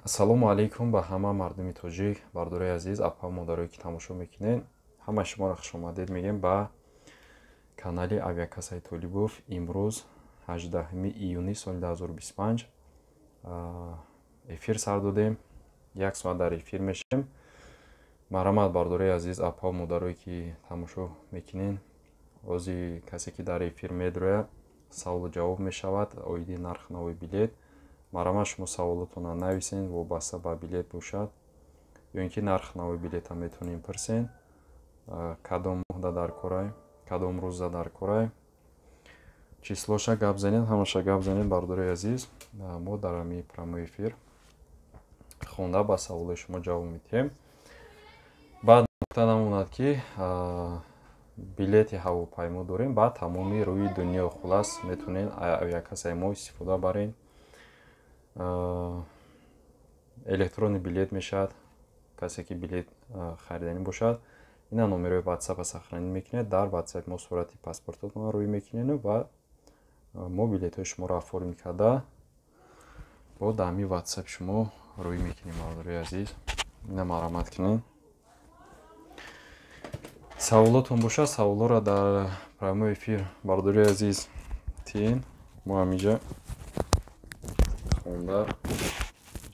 Ассалому алайкум ба ҳама мардуми тоҷик, бардораи азиз, апа модарое ки тамошо мекунед. Ҳама шуморо хушомадед мегӯем ба канали Авиакассаи Толибов. Имрӯз 18 июни соли 2025 эфир сар додем. Як соат дар эфир мешавем. Марҳамат бардораи азиз, апа модарое ки тамошо мекунед. Ози касе ки дар эфир медрояд, саволу ҷавоб мешавад оиди нархи нави билет. Марҳамат шумо саволотонро нависен, вобаста ба билет бошад ё ин ки нархи нави билета метавонем пурсен, кадом моҳда дар корай, кадом рӯзда дар корай, числоша гап занед, ҳамаша гап занед, бардораи азиз. Мо дар ҳамин прямой эфир хонда ба саволои шумо ҷавоб медиҳем. Баъд нукта намонад ки билети ҳавопаймо дорем ба тамоми рӯи дунё. Хулас метавонед авиакассаи мо истифода баред. Электронный билет мешавад. Касе ки билет хариданӣ бошад, ина номерои ватсапа сохранӣ мекунед. Дар ватсапи мо сурати паспортатонро рӯй мекунед ва мо билетҳои шуморо оформи карда бо дар ҳамин ватсапи шумо рӯй мекунем. Бародарои азиз, ина марҳамат кунед. Саволотон бошад, саволҳоро дар прямой эфир бародарои азиз тиен, мо ҳаминҷа хонда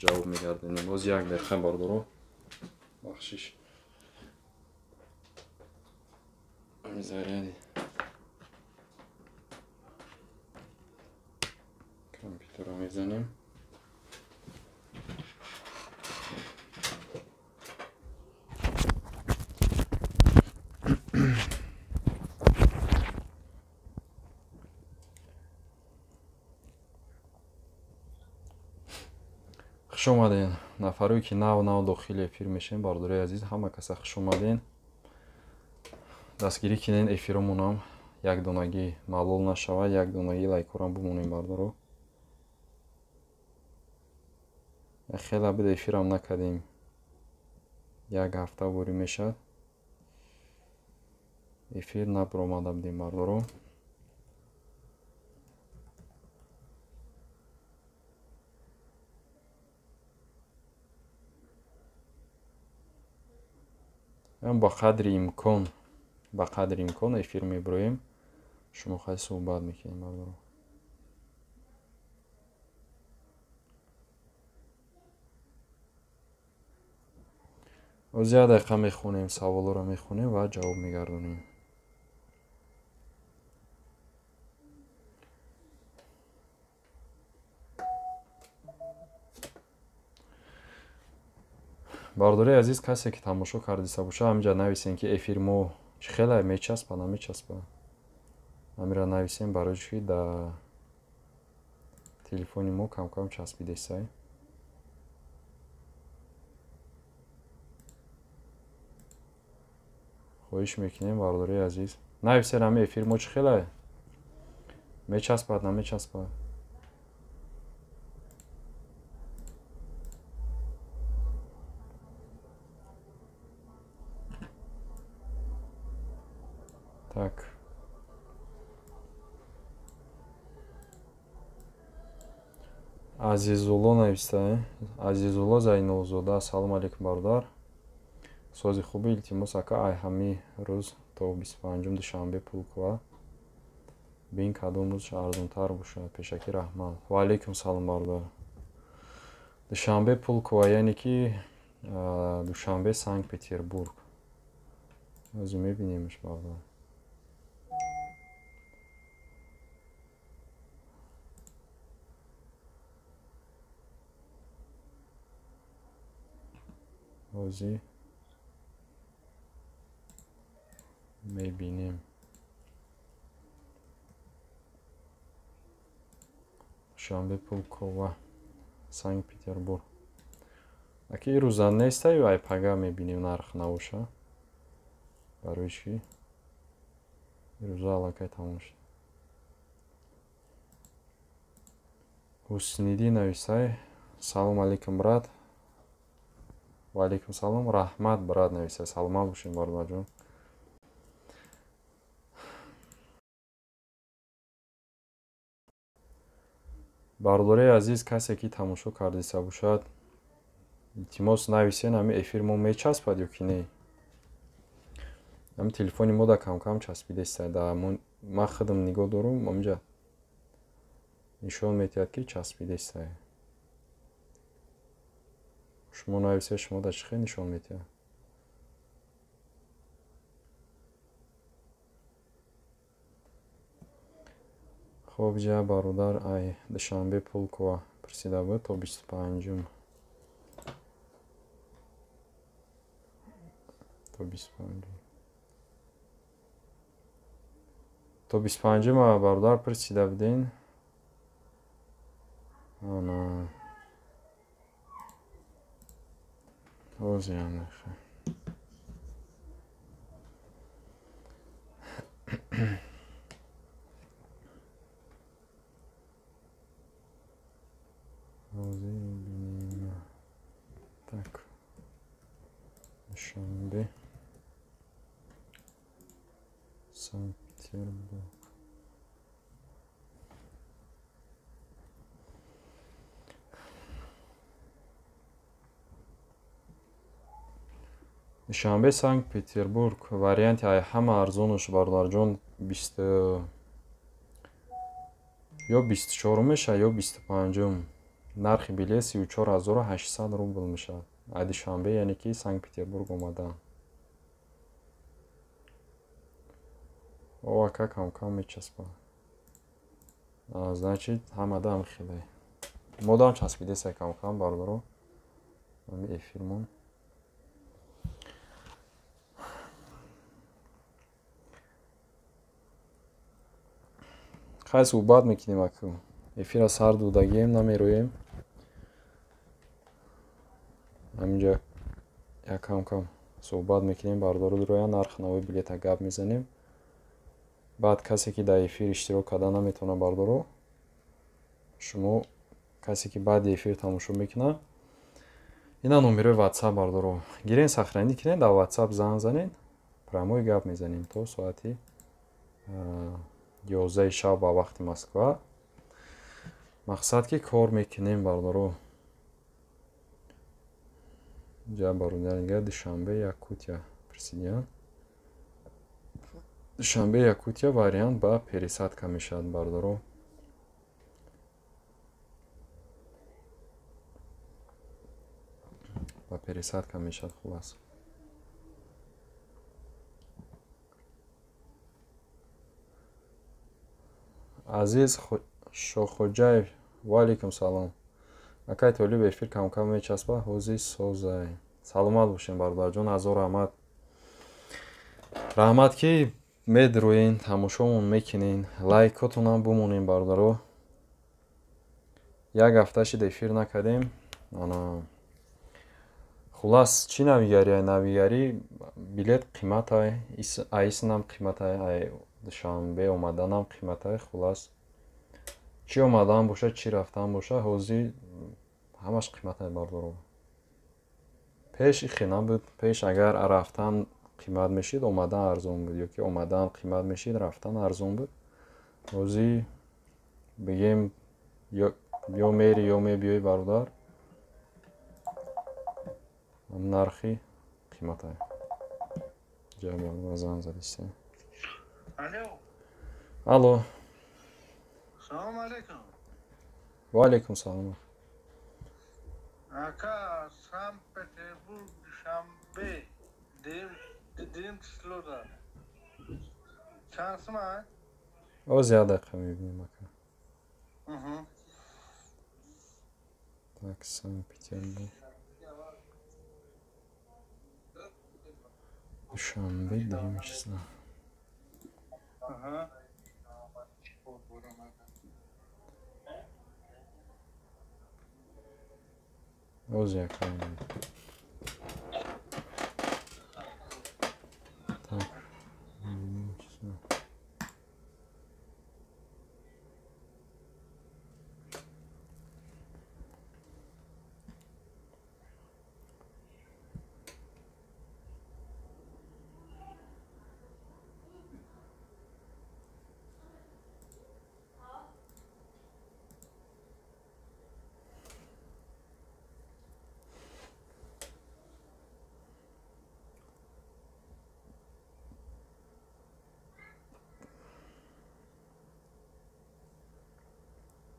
ҷавоб мегардонем. Боз як дақиқа бардоро, бахшиш, заряди компютерро мезанем. Хуш омаден нафарое ки нав нав дохили эфир мешавем. Бардораи азиз, ҳама каса хуш омаден. Дастгирӣ кинен эфиромонам якдонагӣ малол нашавад, якдонагӣ лайкорам бимонем бардоро. Хеле буд эфирам накардем, як ҳафта ворӣ мешавад эфир набаромада будем бардоро. Ба қадри имкон, ба қадри имкон эфир мебироем, шумо хай суҳбат мекунем бардоро. Оз як дақиқа мехонем, саволҳоро мехонем ва ҷавоб мегардонем. Бардораи азиз, касе ки тамошо кардиста бошад, ҳаминҷа нависен ки эфир мо чӣ хеле мечаспа, намечаспа. Ҳаминро нависем, барои чӣ дар телефони мо кам-кам часпидесай. Хоҳиш мекунем бардораи азиз, нависен ҳамин эфир мо чӣ хеле мечаспад, намечаспад. Так. Азизулло нависта, Азизулло Зайнулзода. Ассалому алайкум бародар. Сози хуби, илтимос ака, ай ҳами рӯз то 25 душанбе Пулкова. Бин кадом рӯз арзонтар бошад. Пешакӣ раҳмат. Ва алайкум салом бародар. Душанбе Пулкова, яъне ки Душанбе Санкт Петербург. Ҳозир мебинемш бародар. Ҳозир мебинем. Душанбе Пулкова, Санкт Петербург. Аки рӯза неста ё ай пага мебинем нарх набоша? Барои чӣ? Рӯза аллакай тамом шуд. Ҳусниддин нависай. Салом алейкум брат. Ва алейкум салом, раҳмат брат нависай. Саломат бошем бародарҷон. Бародари азиз, касе ки тамошо кардиста бошад, Илтимос нависен, ҳами эфир мо мечаспад ё ки не? Ҳами телефони мо да камкам часпидеста. Да ман худам нигоҳ дорум, ҳаминҷа нишон метиҳад, ки часпидеста. Шумо нависе, шумо да чӣ хел нишон метиҳад? Хоб, ҷа бародар ай Душанбе Пулкова пурсида буд то 25-ум. То 25-ум. То 25-ум бародар пурсида будин. Ана. Ҳозир бинем. Так. Душанбе. Санкт-Петербург. Душанбе Санкт-Петербург варианти ай ҳама арзонаш бародарҷон 20 ё 24 мешавад ё 25-ум. Нархи билет 34800 рубл мешавад. Ай Душанбе, яъне ки Санкт-Петербург омадан. О, ака кам-кам мечаспад. Значит, ҳамада хеле. Модам часпидеса кам-кам бародаро. Ҳами эфирмон. Хай суҳбат мекунем аку. Эфира сар додагием, намероем. Ҳаминҷа як кам-кам суҳбат мекунем, бародаро дуроя, нарх нави билета гап мезанем. Баъд касе ки дар эфир иштирок карда наметавонад бародаро, шумо касе ки баъди эфир тамошо мекунад, ина номерои WhatsApp бародаро гирен, сохранӣ кунед, дар WhatsApp занг занед, прямой гап мезанем то соати 11 шаб ба вақти Москва. Мақсад ки кор мекунем бародаро. Ҷа бародарига Душанбе Якутия президент. Душанбе Якутия вариант ба пересадка мешавад бародаро. Ба пересадка мешавад хулас. Азиз Шохоҷаев, ва алайкум салом. Акай Толиб эфир кам-кам мечаспад, ҳозир созай. Саломат бошем бародарҷон, ҳазор раҳмат. Раҳмат ки медроен, тамошомон мекунен, лайкотонам бумонем бародаро. Як ҳафта шид эфир накардем. Ана хулас чӣ навигарӣ? Навигарӣ билет қиматай, айснам қиматай, ай Душанбе омаданам қиматай. Хулас чӣ омадан боша, чӣ рафтан боша, ҳозир ҳамаш қиматай бародаро. Пеш ихе набуд. Пеш агар рафтан қимат мешид, омадан арзон буд, ё ки омадан қимат мешид, рафтан арзон буд. Ҳозир бигем ё мери ё мебиёй бародар, нархи қиматай. Ҷа бародар занг задиста. Алло. Алло. Салом алейкум. Ва алейкум салом. Ака, Санкт-Петербург, Душанбе, дим числода. Чанд сум? Оз як дақиқа мебинем ака. Так, Санкт-Петербург. Душанбе, дим число. Оз як Так, число.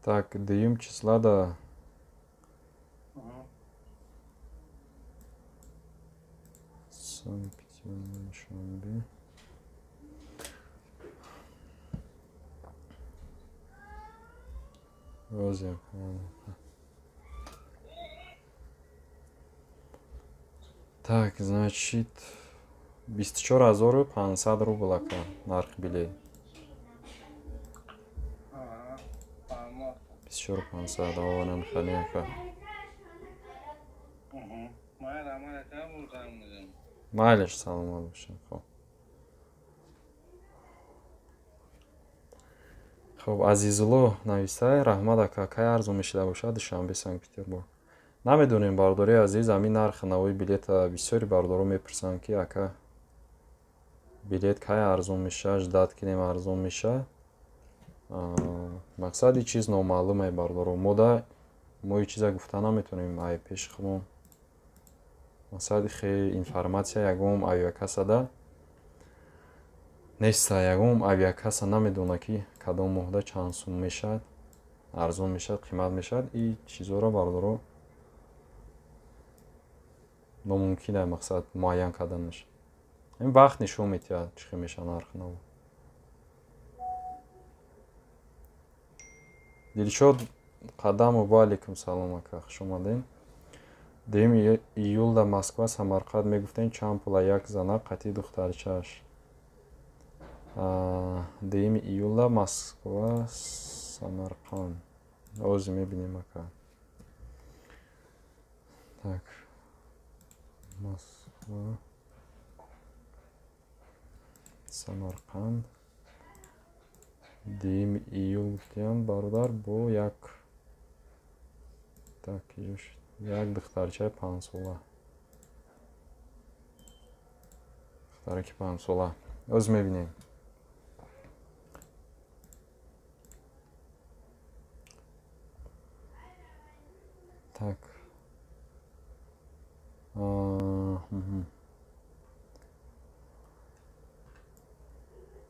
Так, дуюм числада Санкт-Петербург. Так, значит, 24500 рубл ака нархи билет. 24500 аввалан хали ака. Майлиш, саломат бошед. Хоб. Хоб, Азизулло навистай, раҳмат ака, кай арзон мешида бошад Душанбе Санкт-Петербург? Намедонем, бардори азиз, ҳамин нархи навои билета бисёри бардоро мепурсанд, ки ака билет кай арзон мешавад, ждат кунем арзон мешавад. Мақсад ин чиз номаълуме, бардоро. Мо ин чиза гуфта наметавонем ай пеши худмон. Мақсади хеле информатсия ягон авиакассада неста, ягон авиакасса намедонад, ки кадом моҳда чанд сум мешавад, арзон мешавад, қимат мешавад. Ин чизҳоро, бардоро, номумкин е мақсад муайян карданаш. Ин вақт нишон медиҳад, чӣ хел мешавад нархи нав. Дилшод Қадамов, ва алайкум салом ака, хуш омадед. 2 июл дар Москва Самарқанд мегуфтем чанд пула як зана қатъи духтарчааш. 2 июл дар Москва Самарқанд. Ози мебинем ака. Так. Москва Самарқанд 2 июл гуфтиям бародар бо як так як духтарчаи 5-сола. Духтараки 5-сола. Оз мебинем. Так.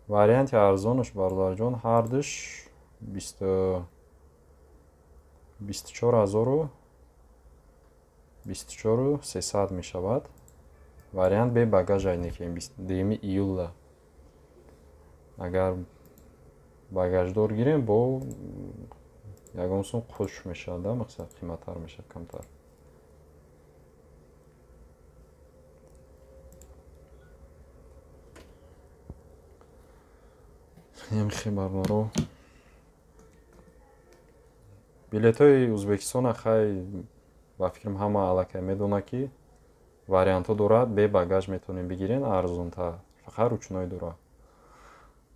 Варианти арзонаш, бародарҷон, ҳардуш 24300 мешавад. Вариант бе багаж айнекем 2 июлда. Агар багаждор гирем, бо ягон сум хуш мешавад, мақсад қиматтар мешавад камтар. Ҳамхи барномаро. Билетҳои Ӯзбекистона хай ба фикрам ҳама аллакай медонад, ки вариантҳо дорад, бе багаж метавонем бигирен арзонтар, фақат ручной дорад.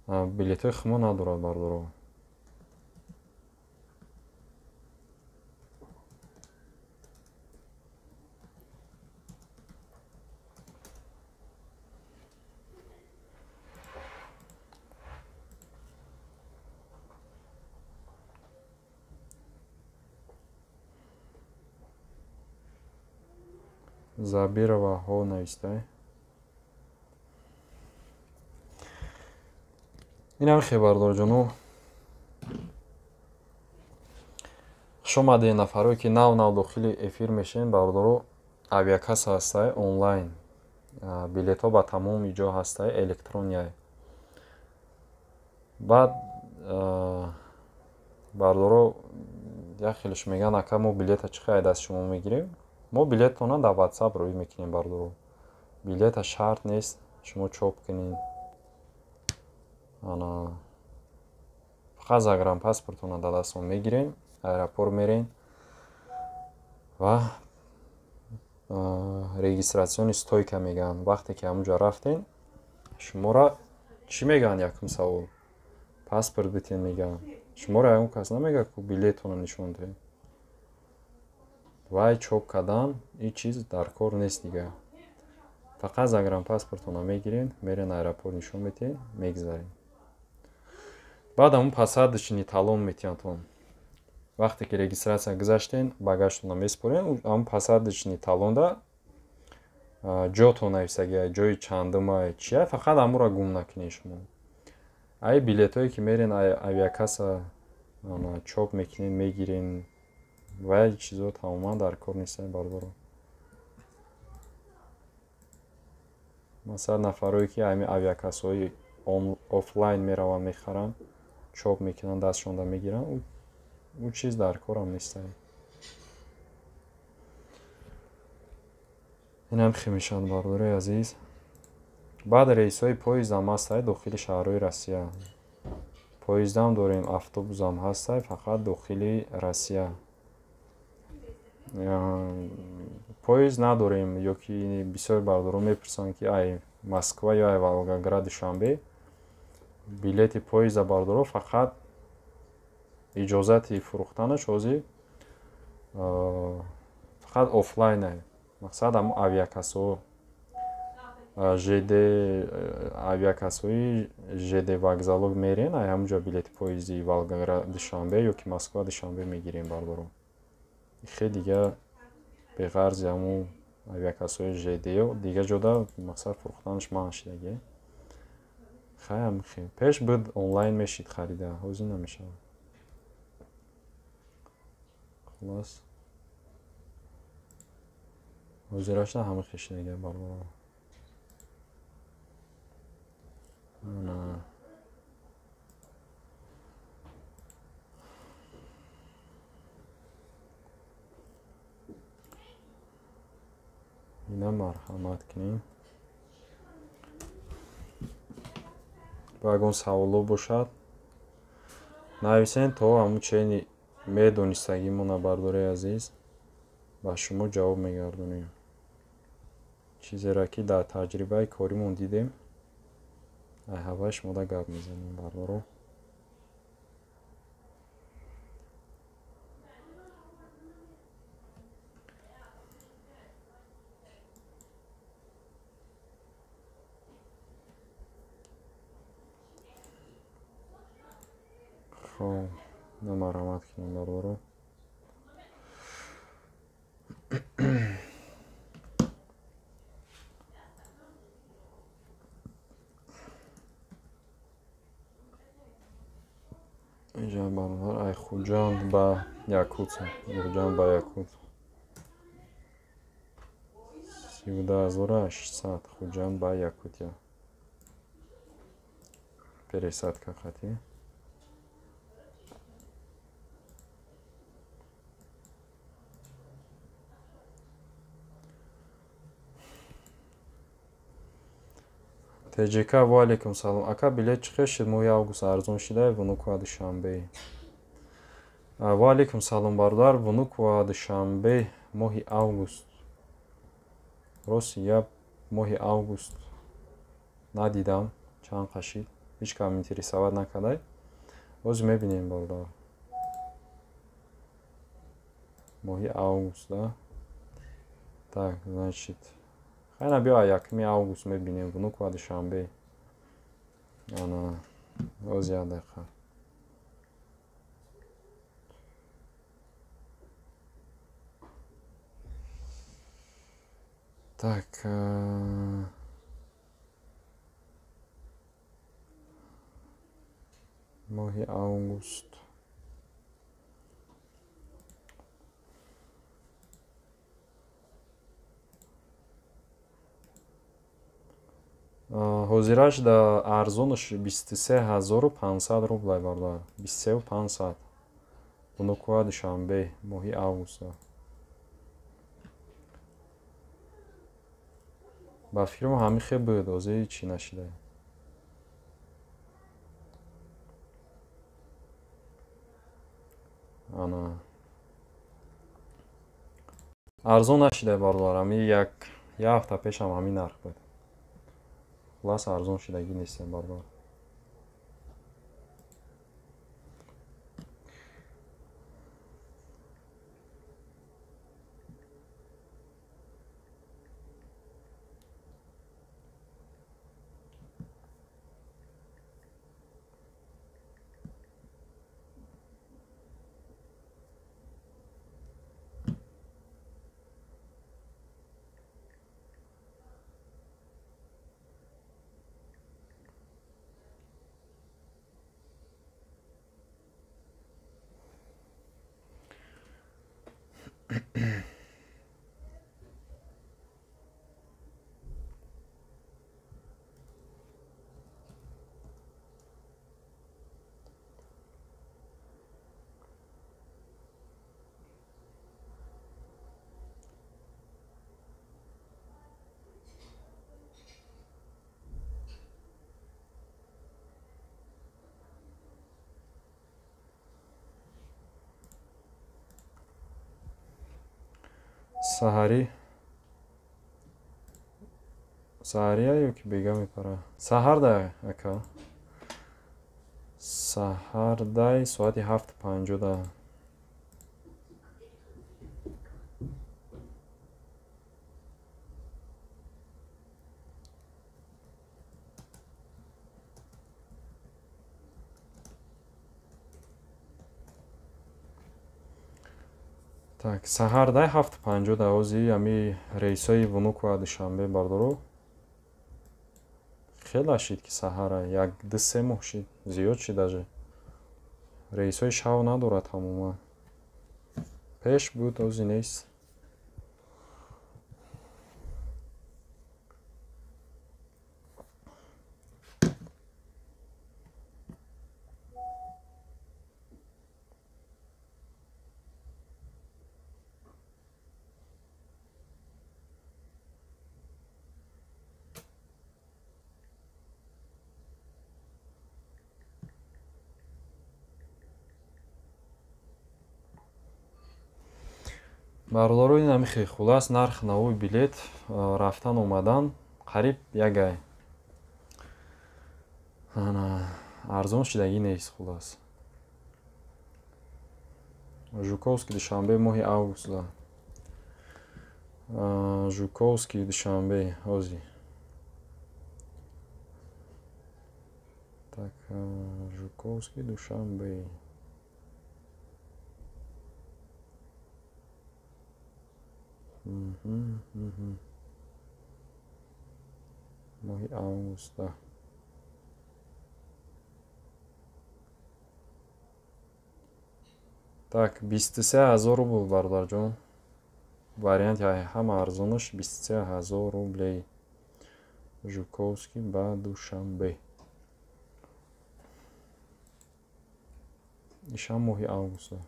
Билетҳои хумо надорад, бардоро. Забирова ҳо навистай. Инам хе, бардорҷону. Хуш омадед нафарое, ки нав-нав дохили эфир мешавед, бардоро. Авиакасса ҳастай онлайн. Билетҳо ба тамоми ҷо ҳастай, электронияй. Баъд бардоро як хелеш мегӯянд, ака мо билета чӣ қадр даст шумо мегирем? Мо билеттона дар WhatsApp рӯй мекунем, бардоро. Билета шарт нест, шумо чоп кунед. Ана фақат загранпаспортона дар дастон мегирем, аэропорт мерем ва регистратсиони стойка мегӯянд. Вақте ки ҳамунҷо рафтем, шуморо чӣ мегӯянд якум савол? Паспорт битен мегӯянд. Шуморо ягон кас намегӯяд, ку билетона нишон диҳед. Вай чоп кардан ин чиз дар кор нест дигар. Фақат загранпаспортона мегирен, мерен аэропорт нишон медиҳед, мегзаред. Баъд ҳамун посадочный талон метиҳанд. Вақте ки регистратсия гузаштен, багажтонро месупорен, ҳамун посадочный талонда ҷотон нависагия, ҷои чандума чия, фақат ҳамонро гум накунед шумо. Ай билетҳое ки мерен авиакасса чоп мекунед, мегирен ва чизо тамоман дар кор нестанд бародаро. Масалан, нафарое ки ҳамин авиакассаҳои офлайн мераванд, мехаранд, чоп мекунанд, дастшонда мегиранд, ӯ чиз дар корам нестанд. Инам хел мешавад бародарои азиз. Баъд рейсҳои поездам ҳастанд дохили шаҳрҳои Россия. Поездам дорем, автобусам ҳастанд, фақат дохили Россия. Поезд надорем, ё ки бисёр бародарон мепурсанд, ки ай Москва ё ай Волгоград Душанбе билети поезда бародаро фақат иҷозати фурӯхтанаш ҳозир фақат офлайн ай. Мақсад ҳамон авиакассаҳо, ЖД авиакассаҳои ЖД вокзалҳо мерен, ай ҳамон ҷо билети поезди Волгоград Душанбе ё ки Москва Душанбе мегирем бародаро. Хе дига беғарзи ҳамон авиакассаҳои ЖД дига ҷода мақсад фурӯхтанаш манъ шидаги. Хай хел. Пеш буд онлайн мешид харида, ҳозир намешавад. Хулос ҳозирашда ҳама хел шидаги бародаро. Ана ина марҳамат кунем. Ба ягон саволо бошад нависен, то ҳамун чени медонистагимона бардораи азиз ба шумо ҷавоб мегардонем. Чизеро ки дар таҷрибаи коримон дидем, ай ҳаваи шумода гап мезанем бардоро. Хоб, марҳамат кунем бардоро. Инҷа бародар ай Хуҷанд ба Якут, Хуҷанд ба Якут 12800, Хуҷанд ба Якутия пересадка хати. ТЖК ва алейкум салом. Ака билет чӣ хел шуд? Моҳи август арзон шуда Внуково Душанбе. Ва алейкум салом бародар. Внуково Душанбе моҳи август. Рости гап моҳи август надидам чанд қашид. Ҳеҷ кам интересоват накардай. Боз мебинем бародар. Моҳи август, да? Так, значит хайна биё 1 август мебинем Внуково Душанбе. Ана боз як дақиқа. Так, моҳи август. Ҳозираш да арзонаш 23500 рублай бародар. 23500. Внуково Душанбе моҳи август. Ба фикрам ҳамин хел буд, ҳозир чӣ нашида. Ана арзон нашида бародар, ҳамин як ҳафта пешам ҳамин нарх буд. Хулас арзон шудагӣ нестем бародар. Саҳарӣ саҳария ё ки бега мепара? Саҳарда ака. Саҳардай соати 7:50 да. Так, саҳардай 7:50 да ози ами рейсҳои Внуково Душанбе бардоро хеле шид ки саҳара як ду се моҳ шид, зиёд шид даже. Рейсҳои шав надорад тамоман. Пеш буд, ози нест. Бародаро, ин ҳами хел хулас нарх навои билет рафтан омадан қариб ягай. Арзон шидагӣ нест хулас. Жуковский Душанбе моҳи августда. Жуковский Душанбе ҳози. Так, Жуковский Душанбе. Моҳи августда. Так, 23 000 рубл, бародарҷон. Варианти ҳама арзонаш 23 000 рублей. Жуковский ба Душанбе. Ишам моҳи августда.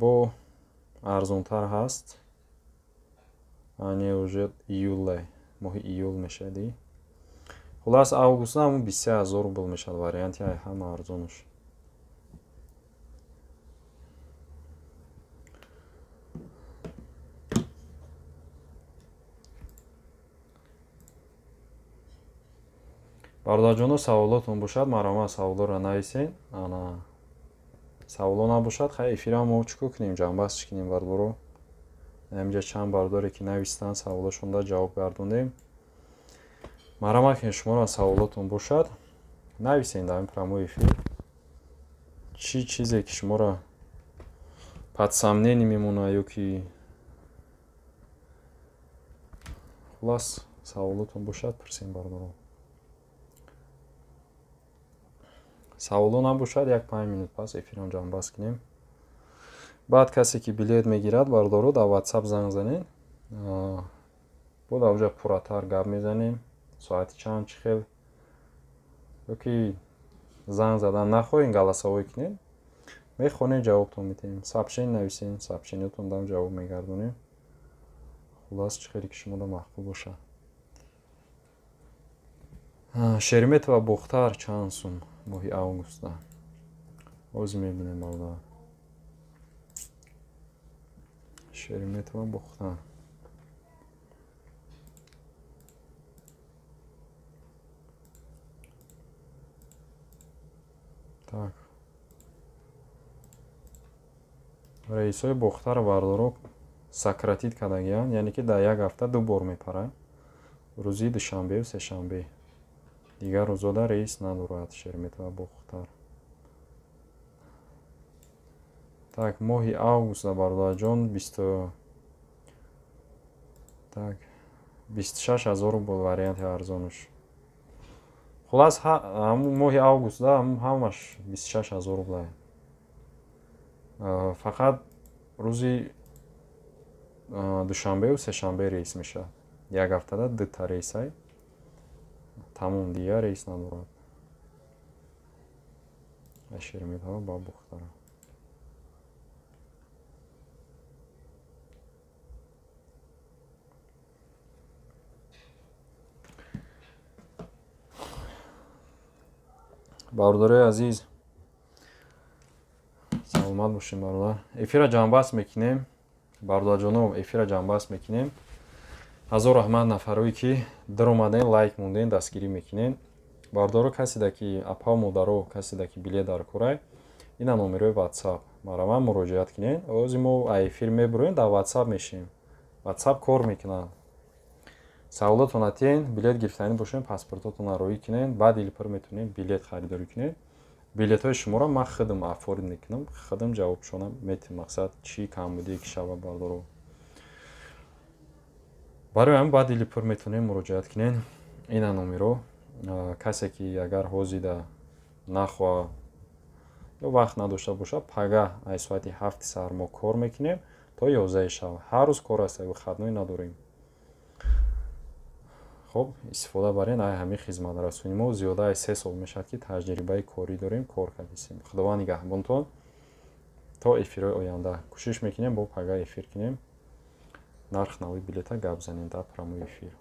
Бо арзонтар ҳаст. Не, уже июле, моҳи июл мешавад. Хулас августда ҳамун 23 000 рубл мешавад варианти ҳама арзонаш. Бародарҷоно, саволотон бошад, марҳамат саволоро нависед. Ана саволо набошад, хай эфирам мо чӣ кор кунем, ҷамъбаст чӣ кунем бародаро? Ҳаминҷа чанд бародаре ки навистанд, саволошонда ҷавоб гардондем. Марҳамат кунед, шуморо саволотон бошад, нависед дар ин прямой эфир. Чӣ чизе ки шуморо под сомнение мемонад ё ки хулас саволотон бошад, пурсем бародаро. Саволо набошад, як 5 минут пас эфирам ҷамъбаст кунем. Баъд касе ки билет мегирад, бародаро, дар WhatsApp занг занед. Бо дар оҷа пурратар гап мезанем. Соати чанд, чӣ хел. Ё ки занг задан нахоҳем, голосовой кунед. Мехонем, ҷавобтон медиҳем. Сообщение нависем, сообщениятон дам ҷавоб мегардонем. Хулас чӣ хеле ки шуморо маъқул бошад. Шереметьево Бохтар чанд сум моҳи августда? Ҳозир мебинем, бародар. Шереметьево Бохтар. Так. Рейсҳои Бохтар бародаро сократить кардагианд, яъне ки дар як ҳафта ду бор мепарад. Рӯзи душанбею сешанбе. Дигар рӯзода рейс надорад Шереметьево Бохтар. Так, моҳи августда, бародарҷон, бисту так 26 000 рубл варианти арзонаш. Хулас, ҳамун моҳи август да ҳамаш 26 000 рублай. Фақат рӯзи душанбеу сешанбе рейс мешавад. Як ҳафтада дута рейсай, тамом, дигар рейс надорад. Шереметьево ба Бохтара. Бародарои азиз, саломат бошем. Бародар, эфира ҷамъбаст мекунем. Бародарҷоно, эфира ҷамъбаст мекунем. Ҳазор раҳмат нафарое ки даромаден, лайк монден, дастгирӣ мекунен. Бародаро, каседа ки, апау модаро, каседа ки билет дар корай, ина номерои Ватсап, мараман муроҷиат кунен. Ози мо эфир мебуроем, дар Ватсап мешем, Ватсап кор мекунад. Саволотона тиен, билет гирифтанӣ бошем, паспортотона роӣ кунен, баъд илпир метавонем билет харидорӣ кунем. Билетҳои шуморо ман худам оформить мекунам, худам ҷавобшона метем. Мақсад, чӣ камбудие ки шава, бардоро, барои ҳамин баъд илипир метавонем муроҷиат кунен. Ина номеро. Касе ки агар ҳозида нахоҳа ё вақт надошта бошад, пагаҳ ай соати 7-и саҳар мо кор мекунем то 11-и шаб. Ҳар рӯз кор аст, выходной надорем. Хоб, истифода барен ай ҳамин хизматрасонӣ. Мо зиёда ай 3 сол мешавад, ки таҷрибаи корӣ дорем, кор кардисем. Худованд нигаҳбонтон то эфирҳои оянда. Кӯшиш мекунем, бо пага эфир кунем, нарх нави билета гап занем дар прямой эфир.